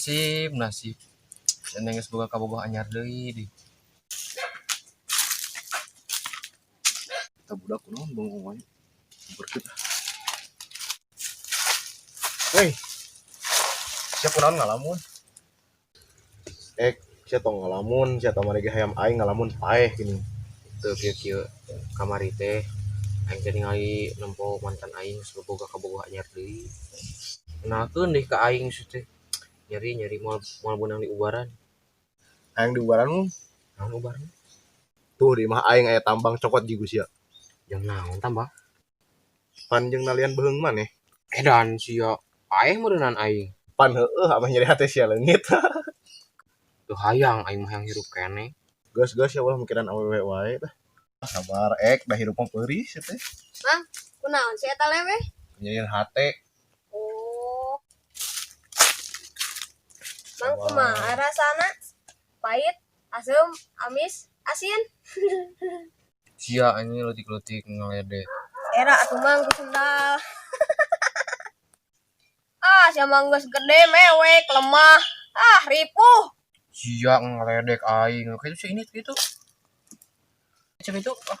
Nasib, nasib. Neng geus boga kabogoh anyar deui di. Kita budak kunaon bengong wae. Berkut. Hei. Sia kunaon ngalamun? Sia tong ngalamun, sia tong marege hayam aing ngalamun paeh gini. Teu kieu-kieu kamari teh aing teh ningali nempo mantan aing geus boga kabogoh anyar deui. Kenalkeun deh ka aing su teh. Nyeri-nyeri moal moal beunang diubaran. Hayang diubaran mun? Naon ubaran? Tuh di imah aing aya tambang cokot jigu sia. Jeung naon tambah? Pan jeung nalian beuheung maneh. Edan sia paeh meureunan aing. Pan heueuh ameh nyeri hate sia leungit. Teu hayang aing mah hayang hirup keneh. Geus geus ya ulah mikiran awewe wae tah. Sabar ek da hirup mah peurih sia teh. Mang, kunaon sih eta leweh? Nyieun hate. Oh. Mang, kumaha rasana? Pahit, asem, amis, asin. Sia anjing leutik-leutik ngaledek. Era atuh Mang ku sendal. Ah, sia mah geus gede mewek, lemah. Ah, ripuh. Sia ngaledek aing. Kayak si ini gitu. Macam itu. Ah.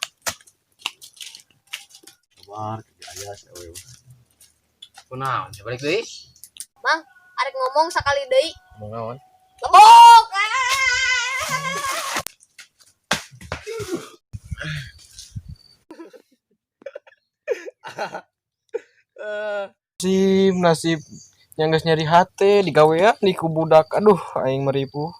Sabar kerja aya si awewe. Kunaon sia balik deui? Mang, arek ngomong sakali deui. Ngomong naon? Lebok. Ah. Nasib, nasib yang geus nyeri hate digawean di ku budak. Aduh, aing meripuh.